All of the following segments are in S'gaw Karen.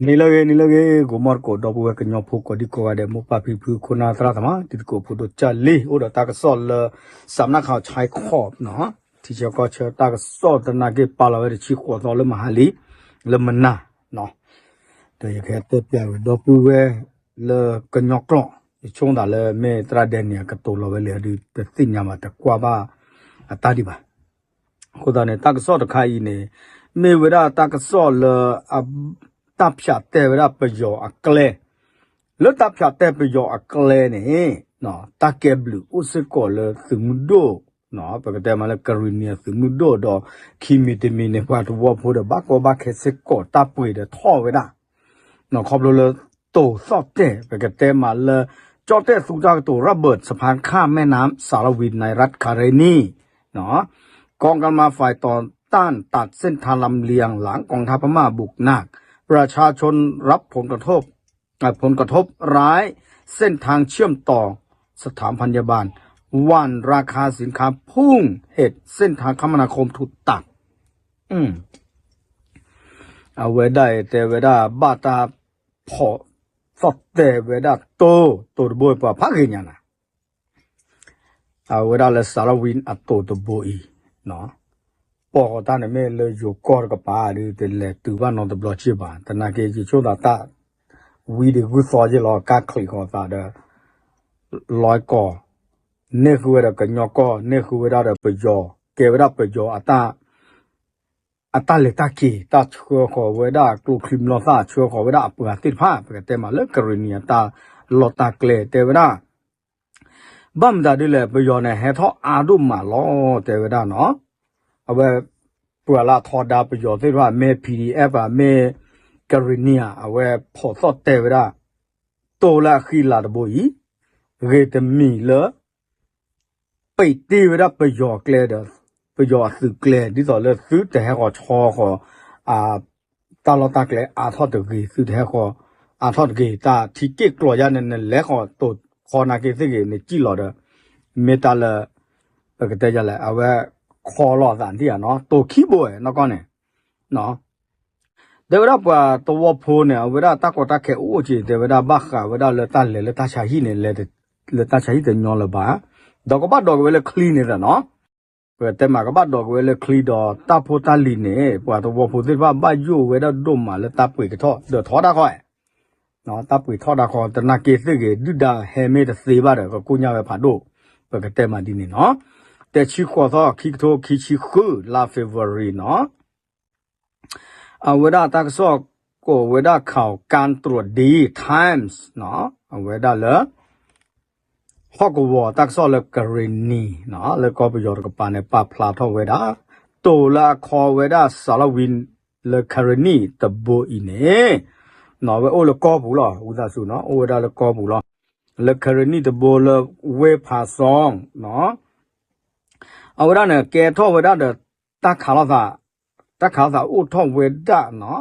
နံၤလၢအဂ့ၤ နံၤလၢအဂ့ၤ ဂီၤမီၢ်သကိး ဒီပုၢ်ဝဲၢ်ကညီဖိကိးဒံကိးဂၤဒဲး မိၢ်ပၢ်ဖံဖု ခိၣ်နၢ်သရၣ်သမါ တံၤသကိးဖိဒိၣ်ကၢ်လံ အိၣ်ဒီးတၢ်ကစီၣ်လၢ စးမနၣ်ခး ခၠဲခီး ထံဆၢကီၢ်ဆၢတၢ်ကစီၣ်သနာ်က့ ပာ်လီၤဝဲတဆံဃိးသီလၢမဟါလံ လၢမနၤ ဒီးယကဟဲတဲပျးဝဲဒီပုၢ်ဝဲၢ်လၢကညီကျိာ် ယဆိကမိၣ်သးလၢမ့ၢ်သရၣ်ဒဲန့ၣ် အကတိၤလီၤဝဲလံဒုး တသ့ၣ်ညါဘၣ် တကွၢ်ဘၣ်အတၢ်ဒံးဘၣ်. အဃိသတးန့ၣ် တၢ်ကစီၣ်တခါအံၤန့ၣ် မ့ၢ်ဝဲဒၣ်တၢ်ကစီၣ်လၢ တၢ်ဖၠးတဲာ်ဝဲဒၣ်ပယီၤအကျဲ လၢတၢ်ဖၠးတဲာ်ပယီၤအကျဲန့ၣ် တၢ်ကဲဘျုးအိၣ်စ့ၢ်ကီးလၢသုးမုၢ်ဒိၣ် ပကတဲမးလၢကရံၣ်နံၤအသုးမုၢ်ဒိၣ်ဒီး ခံမံၤတမံၤန့ၣ် ပှၤသဝီဖိဒီးဘၣ်ကီဘၣ်ခဲစ့ၢ်ကီးတၢ်ပှ့ၤဒီးထီၣ်ဝဲဒၣ် ခီဖျိလၢတိၤသီၣ်တဲာ် ပကတဲမးလၢ ကၠီၣ်တဲၣ်သူတၢ်ကတိၤ ระเบิดสะพานข้ามแม่น้ำสารวินในรัฐคาเรนี กองกำลังฝ่ายต่อต้านตัดเส้นทางลำเลียงหลังกองทัพพม่าบุกหนัก ประชาชนรับผลกระทบ ผลกระทบร้าย เส้นทางเชื่อมต่อสถานพยาบาล หวั่นราคาสินค้าพุ่ง เหตุเส้นทางคมนาคมถูกตัด အဝဲဒၣ်တဲဝဲဒၣ် ဘၣ်တၢ်ဖီၣ်သီၣ်တဲာ်ဝဲဒၣ်တိၤ တိၤတဘိပှၤဖးဂ့ၤညါနၤ အဝဲဒၣ်လၢ สารวิน အတိၤတဘိအံၤ ပီၢ်ဃီတၢ်န့ၣ်မ့ၢ်လၢယိၤကီၢ်တကပၤဒီး တလဲၤတုၤဘၣ်နီတဘျီက့ဘၣ် သနာ်က့ ယဆိကမိၣ်သးတၢ် ဝံၤဒံးဂုၢ်သီယ့ၢ်လီၤ ကၢ်ချံးဃီသးဒီး လွဲၢ်ကီၢ် န့ၢ်ဃုာ်ဝဲဒီးကညီကီၢ် န့ၢ်ဃုာ်ဝဲဒၣ်ဒီးပယီၤ ကဲဝဲဒၣ်ပယီၤအတၢ် အတၢ်လဲၤတၢ်က့ၤ တၢ်ဆှၢဃီၤဝဲဒၣ်ကျိချံမျိာ်သၣ် ဆှၢဃီၤဝဲဒၣ်အပှၤသ့ၣ်တဖၣ် ပကတဲမးလၢကရံၣ်နံၤအတၢ်လီၢ်တၢ်ကျဲ တဲဝဲဒၣ် ဘၣ်မတၤဒ်လဲၣ် ပယီၤန့ၣ် ဟဲထီၣ်အါဒိၣ်မးလီၤ တဲဝဲဒၣ်နီၤ အဝဲ ပှၤလၢအထီဒါပယီၤသ့ၣ်တဖၣ် မ့ၢ် PDF ဧါ မ့ၢ်ကရံၣ်နံၤဧါ အဝဲဖီၣ်သီၣ်တဲာ်ဝဲဒၣ် တိၤလၢအဃံအလၤတဘိအံၤ ဂ့ၤတမံၤလၢ ပံးတ့ၢ်ဝဲဒၣ်ပယီၤကျဲဒီး ပယီၤအသုးကျဲ ဒ်သိးလၢသုတဟဲဃီၤဆီဃီၤ တၢ်လီၢ်တၢ်ကျဲအါထီၣ်တဂ့ၤ သုတဟဲဃီၤ အါထီၣ်တဂ့ၤ တၢ်ထံက့ၣ်ကျီၤယါန့ၣ် နလဲၤဃီၤတိၤခီနာ်က့သ့ၣ်ဂ့ၤ နစံၣ်လီၤဒီး မ့ၢ်တၢ်လၢ ပကတဲယလဲၣ် အဝဲခီလီၤသးဒ်ဧါနီၤ တိၤခံဘိနီၢ်ကီၢ်န့ၣ် တဲဝဲဒၣ်ပှၤသဝီဖိန့ၣ် အဝဲဒၣ်တၢ်ကီတၢ်ခဲအိၣ်က့ၤ တဲဝဲဒၣ်ဘၣ်ဃးဝဲဒၣ်လၢတၢ်လဲၤလၢတၢ်ဆါဟံၣ်န့ၣ် လဲၤလၢတၢ်ဆါဟံၣ်တညီလၢၤဘၣ် ဒီးကဘၣ်ဒိးက့ၤဝဲလၢချံန့ၣ်သ့ၣ်နီၤ ပတဲမးကဘၣ်ဒိးက့ၤဝဲလၢချံဒီးတၢ်ဖိတၢ်လံၤန့ၣ် ပှၤသဝီဖိသ့ၣ်တဖၣ်ဘၣ်ယိၣ်ဝဲဒၣ်ဒိၣ်မးလၢတၢ်ပှ့ၤကထီၣ်ဒီးထီဒါခီ တၢ်ပှ့ၤထီဒါခီ သနာ်က့သ့ၣ်ဂ့ၤ ဒုၣ်ဒါဟဲမ့ၢ်တသ့ဘၣ်ဒီး ကကိညၢ်ဝဲဖးဒိၣ် ပကတဲမးဒ်န့ၣ်နီၤ တဆံဃိးသီ ခံကထိခံဆံဃု လါ February နီၤ အဝဲဒၣ်တၢ်ကစီၣ် ကိးဝဲဒၣ် ข่าวการตรวจดี Times နီၤ အဝဲဒၣ်လၢ ဟီၣ်ကဝီၤတၢ်ကစီၣ်လၢကရံၣ်နံၤ လၢကီၢ်ပယီၤတကပၤန့ၣ် ပာ်ဖျါထီၣ်ဝဲဒၣ် တိၤလၢအခီဝဲဒၣ် สารวิน လၢကရံၣ်နံၤတဘိအံၤန့ၣ် အဝဲအိၣ်လၢကီၢ်ပူၤလီၤ ဝံသးစူၤနီၤ အိၣ်ဝဲဒၣ်လၢကီၢ်ပူၤလီၤ လၢကရံၣ်နံၤတဘိလၢဝ့ၢ်ဖးစီ အဝဲဒၣ်န့ၣ် ကဲထီၣ်ဝဲဒၣ်ဒီး တၢ်ခးလိာ်သး တၢ်ခးလိာ်သးအိၣ်ထီၣ်ဝဲဒၣ်နီၤ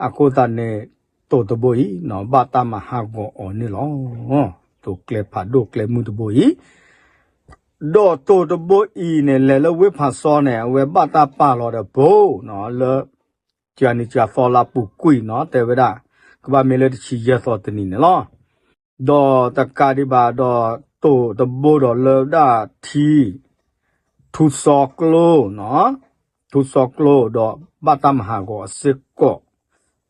အဃိသတးန့ၣ် တိၤတဘိအံၤ ဘၣ်တၢ်မၤဟးဂီၤအီၤန့ၣ်လီၤ. တိၤကျဲဖးဒိၣ်ကျဲမုၢ်တဘိအံၤ ဒီးတိၤတဘိအံၤန့ၣ် လဲၤလၢဝ့ၢ်ဖးစီန့ၣ် အဝဲဘၣ်တၢ်ပာ်လီၤဒီးဘိနီၤ လၢ ကနံၤကသီလါပူၤကွံာ်နီၤ တဲဝဲဒၣ် ကဘၣ်မ့ၢ်လၢတဆံယဲၢ်သီတနံၤန့ၣ်လီၤ. ဒီးတကးဒံးဘၣ်ဒီး တိၤတဘိဒီးလၢဒၣ်ထံ ထူစီကျိ ထူစီကျိဒီးဘၣ်တၢ်မၤဟးဂီၤအစ့ၢ်ကီး,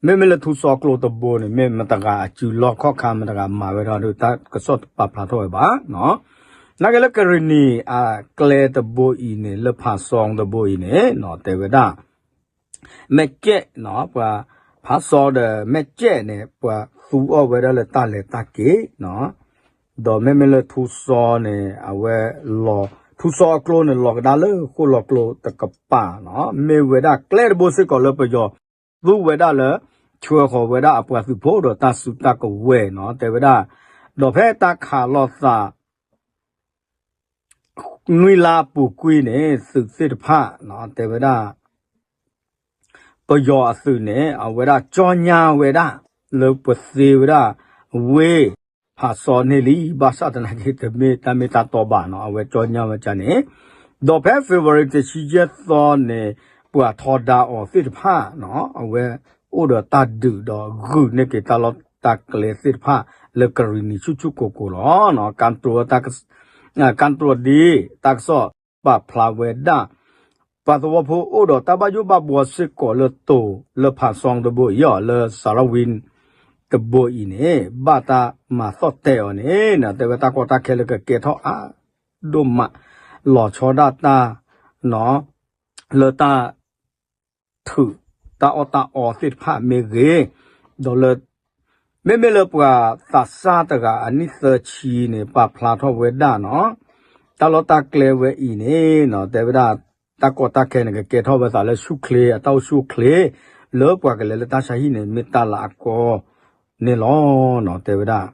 မ့မ့ၢ်လၢထူစီကျိတဘိန့ၣ် မ့ၢ်မတၤတဂၤအစုလီၢ်ခီၣ်ခါ မတၤတဂၤမၤဝဲဒီး တၢ်ကစီၣ်တပာ်ဖျါထီၣ်ဝဲဘၣ်. နာ်က့လၢကရံၣ်နံၣ်အကျဲတဘိအံၤန့ၣ် လၢဖးစီတဘိအံၤန့ၣ် တဲဝဲဒၣ် မဲၢ်ကဲး ပှၤဖးစီဒီးမဲၢ်ကဲးန့ၣ် ပှၤသူအီၤဝဲဒၣ်လၢတၢ်လဲၤတၢ်က့ၤ ဒီးမ့မ့ၢ်လၢထူစီန့ၣ် အဝဲလီၤ ထူစီအကျိန့ၣ် လီၤကဒါလၢဃိၣ်လီၤကျိတကပၤနီၤ, မ့ၢ်ဝဲဒၣ်ကျဲတဘိစ့ၢ်ကီးလၢပယီၤသူဝဲဒၣ်လၢ ဆှၢဃီၤဝဲဒၣ်အပှၤသုးဖိဒီးတၢ်စုတၢ်ကဝဲၤနီၤ, တဲဝဲဒၣ် ဒီးဖဲတၢ်ခးလိာ်သး နွံလါပူၤကွံာ်န့ၣ် သုးသ့ၣ်တဖၣ် တဲဝဲဒၣ် ပယီၤအသုးန့ၣ် အဝဲဒၣ်ကၠီညါဝဲဒၣ် လၢပသ့ဝဲဒၣ် ဝ့ၢ်ဖးစီန့ၣ်လံ, ဘၣ်ဆၣ်သနာ်က့ တမ့ၢ်တၢ်မ့ၢ်တၢ်တီဘၣ်နီၤ, အဝဲကၠီညါဝဲဒၣ်န့ၣ်, ဒီးဖဲ February တဆံယဲၢ်သီန့ၣ် ပှၤထီဒါအီၤသ့ၣ်တဖၣ်နီၤ, အဝဲ အိၣ်ဒီးတၢ်ဒုးဒီးဂုာ်န့ၢ်က့ၤတၢ်လီၢ်တၢ်ကျဲသ့ၣ်တဖၣ်လၢကရံၣ်နံၤဆူၣ်ဆူၣ်ကိၢ်ကိၢ်လီၤ. ကၣ်တြိ ကၣ်တြိဒ့ တၢ်ကစီၣ်ပာ်ဖျါဝဲဒၣ် ပှၤသဝီဖိအိၣ်ဒီးတၢ်ဘၣ်ယိၣ်ဘၣ်ဘှီစ့ၢ်ကီးလၢတိၤလၢဖးစီတဘိအံၤအီၤ လၢစၤရဝံတဘိအံၤန့ၣ် ဘၣ်တၢ်မၤသီၣ်တဲာ်အီၤန့ၣ် တဲဝဲတၢ်ကီတၢ်ခဲလၢကကဲထီၣ်အါဒိၣ်မး လီၤဆီဒၣ်တၢ် လၢတၢ် ထုးတၢ်အီၣ်တၢ်အီသ့ၣ်တဖၣ်မ့ၢ်ဂ့ၤ, ဒီးလၢ မ့မ့ၢ်လၢပှၤသးစၢ်တဂၤအနံၣ်သၢဆံန့ၣ် ပာ်ဖျါထီၣ်ဝဲဒၣ်နီၤ, တၢ်လီၢ်တၢ်ကျဲဝဲအံၤန့ၣ်နီၤ တဲဝဲဒၣ် တၢ်ကီတၢ်ခဲန့ၣ် ကကဲထီၣ်ဝဲသးလၢဆူၣ်ချ့ အတၢ်အိၣ်ဆူၣ်အိၣ်ချ့ လၢပှၤကလဲၤလၢတၢ်ဆါဟံၣ်န့ၣ် မ့ၢ်တၢ်လၢအကီန့ၣ်လီၤနီၤ တဲဝဲဒၣ်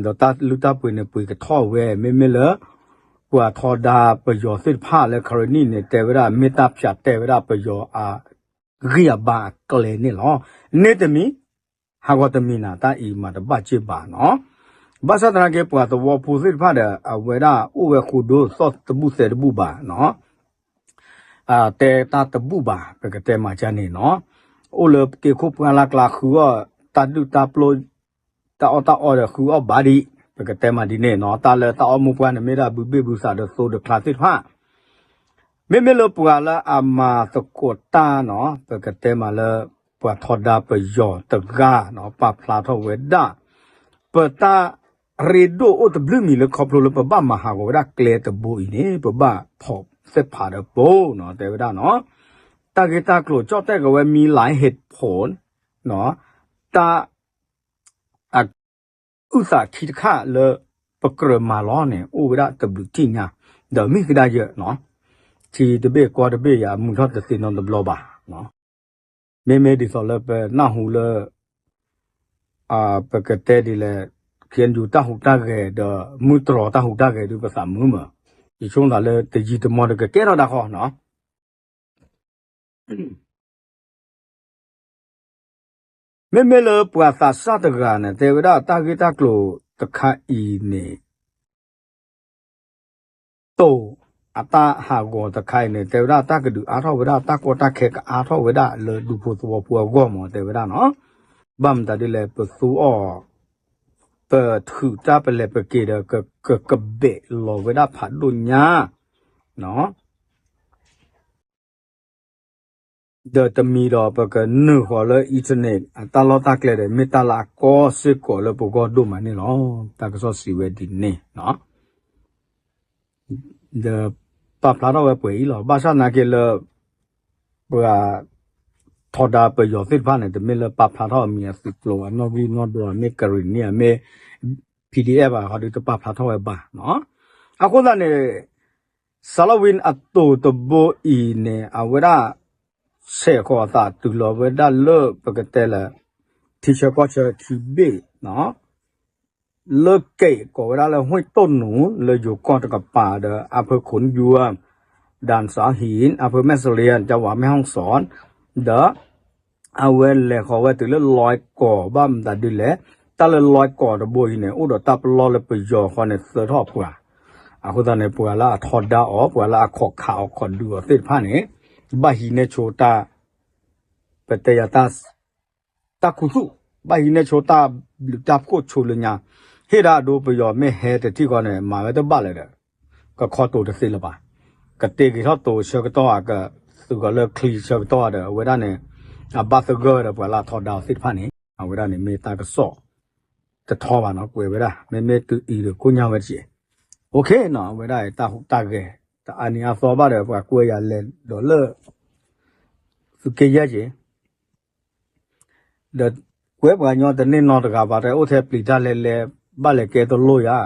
ဒီးတၢ်လုၢ်တၢ်ပှ့ၤန့ၣ် ပှ့ၤကထီၣ်ဝဲ မ့မ့ၢ်လၢ ပှၤထီဒါပယီၤသ့ၣ်တဖၣ်လၢ ခရံနံၣ်န့ၣ် တဲဝဲဒၣ် မ့ၢ်တၢ်ဖၠးတဲဝဲဒၣ်ပယီၤအဂံၢ်အဘါအကျဲန့ၣ်လီၤ. န့ၢ်တမံၤ ဟးဂီၤတမံၤနၤ တၢ်အံၤမၤတဘၣ်စ့ၢ်ဘၣ်နီၤ. ဘၣ်ဆၣ်သနာ်က့ ပှၤသဝီဖိသ့ၣ်တဖၣ်ဒီး အဝဲဒၣ်အိၣ်ဝဲဃိဒိသီၣ်တဘူၣ်သဲတဘူၣ်ဘၣ်နီၤ တဲတၢ်တဘူၣ်ဘၣ် ပကတဲမၤကၢ်န့ၣ်နီၤ, အိၣ်လၢက့ၤခိၣ်ပှၢ်လၢ်ကျါဃုအီၣ် တၢ်ဒုၣ်တၢ်ပျိၢ် တၢ်အီၣ်တၢ်အီဒီးဃုအီၣ်ဘၣ်ဒံး ပကတဲမၤဒ်န့ၣ်နီၤ, တၢ်လၢတၢ်အီၣ်မိၢ်ပှၢ်န့ၣ်မ့ၢ်ဒၣ်ဘုဘ့ၣ်ဘုသးဒီးသိဒီးချါသ့ၣ်တဖၣ် မ့မ့ၢ်လၢပှၤလၢအမၤသကိးတၢ်နီၤ ပကတဲမၤလၢ ပှၤထီဒါပယီၤတဂၤနီၤ ပာ်ဖျါထီၣ်ဝဲဒၣ် ပတၢ်ရ့ဒိၣ်အိၣ်တဘျုးမံၤလၢခီဖျိလၢပဘၣ်မၤဟးဂီၤဝဲဒၣ်ကျဲတဘိအံၤန့ၣ် ပဘၣ်ဖီၣ်သ့ၣ်ဖးဒီးပိနီၤ တဲဝဲဒၣ်နီၤ, တၢ်ဂ့ၢ်တၢ်ကျိၤကၠီၣ်တဲၣ်ကဝဲ မံၤလၢဟ့ၣ်ဖိနီၤ တၢ် အုၣ်သးခံတခါလၢ ပကြၢးမၤလီၤန့ၣ် အိၣ်ဝဲဒၣ်တဘျုးထံၣ်ညါ, ဒီးမ့ၢ်ကဒါယၢၢ်နီၤ, ထံတဘ့ၣ်ကီတဘ့ၣ်ယၤ မုာ်ထီၣ်တသ့နီတဘျီဘၣ်. မ့မ့ၢ်ဒ်သိးလၢပနၢ်ဟူလၢ ပကတဲဒ်လဲၣ် ခ့ၣ်အဲၣ်ယူၣ် တၢ်ဟူးတၢ်ဂဲၤဒီး မုၢ်တြီၤတၢ်ဟူးတၢ်ဂဲၤဒုး ပသးမုာ်မး, ယဆိကမိၣ်သးလၢတယံာ်တမီၢ်ဒီးကကဲထီၣ်ဒၣ်ဃီနီၤ မ့မ့ၢ်လၢပှၤသးစၢ်တဂၤန့ၣ် တဲဝဲဒၣ်တၢ်ဂ့ၢ်တၢ်ကျိၤတခါအံၤန့ၣ် တိၤအတၢ်ဟးဂီၤတခါအံၤန့ၣ် တဲဝဲဒၣ်တၢ်ကဒုးအါထီၣ်ဝဲဒၣ် တၢ်ကီတၢ်ခဲကအါထီၣ်ဝဲဒၣ်လၢဒူဖိသဝီဖိအဂီၢ်မး တဲဝဲဒၣ်နီၤ, ဘၣ်မတၤဒ်လဲၣ် ပသူအီၤ ပထုးတၢ်ပလဲၤပက့ၤဒီး ကကဘဲးလီၤဝဲဒၣ်ဖးဒိၣ်ညါ ဒီးတမံၤဒီး ပကနုာ်ဃီၤလၢ internet အတၢ်လီၢ်တၢ်ကျဲဒီး မ့ၢ်တၢ်လၢအကီစ့ၢ်ကီးလၢပဂီၢ်ဒိၣ်မးန့ၣ်လီၤ. တၢ်ကစီၣ်စံးဝဲဒ်န့ၣ် ဒီးပာ်ဖျါထီၣ်ဝဲပှဲၤအံၤလီၤ. ဘၣ်ဆၣ်သနာ်က့လၢ ပှၤ ထီဒါပယီၤသ့ၣ်တဖၣ်န့ၣ် တမ့ၢ်လၢပာ်ဖျါထီၣ်အမံၤအသုးကျိၤအနီၢ်ဂံၢ်နီၢ်ဒွး မ့ၢ်ကရံၣ်နံၣ် မ့ၢ် PDF ဘၣ် ဃီဒုးတပာ်ဖျါထီၣ်ဝဲဘၣ်နီၤ. အဃိသတးန့ၣ် စၤလဝံအတိၤတဘိအံၤန့ၣ် အဝဲဒၣ် ဆဲးဃီၤအသးတုၤလီၤဝဲဒၣ်လၢပကတဲလၢ ထံဆၢကီၢ်ဆၢခံဘ့ၣ်နီၤ လၢက့ၤကိးဝဲဒၣ်လၢ ဟွံၣ်တိၢ်နူၤ လၢယိၤကီၢ်တကပၤဒီး အဖၢခိၣ်နယူၤ ဒၢၣ်စၢဟံၣ် အဖၢမဲၣ်စလ့ ကဝၤ မဲၣ်ဟီၣ်စီၣ် ဒီး အဝဲလဲၤဃီၤဝဲတုၤလၢလီၤကီၢ် ဘၣ်မတၤဒ်လဲၣ်, တၢ်လၢလီၤကီၢ်တဘိအံၤန့ၣ် အိၣ်ဒီးတၢ်ပလီၢ်လၢပယီၤဃီန့ၣ် သၢထီၣ်အပှၤ, အဃိသတးန့ၣ် ပှၤလၢအထီဒါအီၤ ပှၤလၢအခီၣ်ခးအီၤခီၣ်ဒုးအီၤသ့ၣ်တဖၣ်န့ၣ် ဘၣ်ဟံးန့ၢ်ဆိတၢ် ပတဲယၤ တၢ်ခူသူၣ်, ဘၣ်ဟံးန့ၢ်ဆိတၢ်ဘျုးတၢ်ဖှိၣ်ဆိလၢညါ, ဟ့ၣ်ဒၣ်အဒိပယီၤမ့ၢ်ဟဲတထံၣ်ဃီန့ၣ် မၤဝဲတဘၣ်လၢၤဒီး ကခီတိၤတသ့လၢၤဘၣ်, ကတ့က့ၤထီၣ်တိၤဆၢကတီၢ်ဧါ ကသုးဃီၤလၢချံဆၢကတီၢ်ဧါဒီး အဝဲဒၣ်န့ၣ် အဘၣ်သဂၢၢ်ဝဲဒီးပှၤလၢအထီဒါအီၤသ့ၣ်တဖၣ်န့ၣ် အဝဲဒၣ်န့ၣ်မ့ၢ်တၢ်ကစီၣ်တထီဘၣ်နီၤ ကွဲးဝဲဒၣ် မ့မ့ၢ်တုၤအံၤဒီးကိၣ်ညါဝဲတက့ၢ်, OKနီၤ အဝဲဒၣ်တၢ်ဟူးတၢ်ဂဲၤ တအါနံၤအါသီဘၣ်ဒီး ပှၤကွဲးယၤလဲၤဒီးလၢ သုးက့ယဲၢ်က့ၢ် ဒီးကွဲးပှၤကညီတန့ၢ်နီတဂၤဘၣ် တဲအိၣ်ထဲပျံၤတၢ်လဲၤလဲၤ ဘၣ်လဲၤကဲတလိၣ်ယၤ,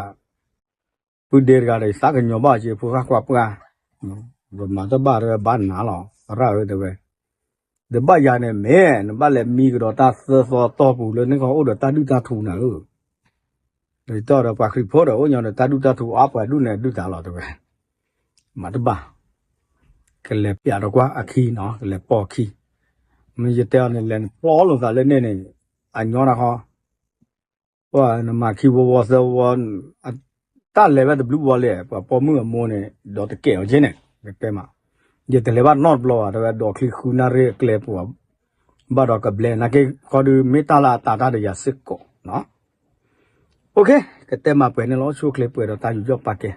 ပုၢ်ဒ့တဂၤဒီး ယသးကညီၤဘၣ်က့ၤ ဖိသၣ်ခွါပှၢ်, ပမၤတဘၣ်တဲဝဲဘၣ်နၤလီၤ ရၣ်ဧၢတဲဝဲ, ဒီးဘၣ်ယၤန့ၣ်မ့ၢ် နဘၣ်လဲၤမံကဒီးတၢ်သၢသီတီၢ်ပူၤလၢန့ၣ်ခီအိၣ်ဒီးတၢ်ဒုၣ်တၢ်ထူနၤဧၢ ဒီးတီၢ်ဒီးပှၤခရံာ်ဖိဒီးအိၣ်ညီဒီးတၢ်ဒုၣ်တၢ်ထူအါပှၤဒုၣ်န့ၣ်ဒုၣ်တၢ်လီၤတဲဝဲ, မၤတဘၣ်, ကလဲၤပျးဒီးကွၢ်အခံနီၤ ကလဲၤပိာ်အခံ, မ့ၢ်ယတဲအီၤန့ၣ် လဲၤနပျီလိာ်သးလၢန့ၣ်န့ၣ် အညီနၤဃီ, ပှၤနမၤခံဝီဝီသၢဝီ, တၢ်လဲၤဝဲတဘျုးဝီလဲၣ် ပှၤပိာ်မုၣ်အမိၢ်န့ၣ် ဒီးတကဲအီၤက့န့ၣ် တဲမး, ယတလဲၤဘၣ်နီတဘျီဘၣ် တဲဝဲဒီးချံဃုနၣ်ရံၣ်အကျဲပူၤ, ဘၣ်ဒီးကဘျဲ နာ်က့ ခီဒုး မ့ၢ်တၢ်လၢအသးတၢ်ဒီးယၤစ့ၢ်ကီးနီၤ. ကတဲမၤပှဲၤန့ၣ်လီၤ. အိၣ်ဆူၣ်အိၣ်ချ့ပှဲၤဒီးတၢ်ယူးယီၣ်ပာ်ကဲ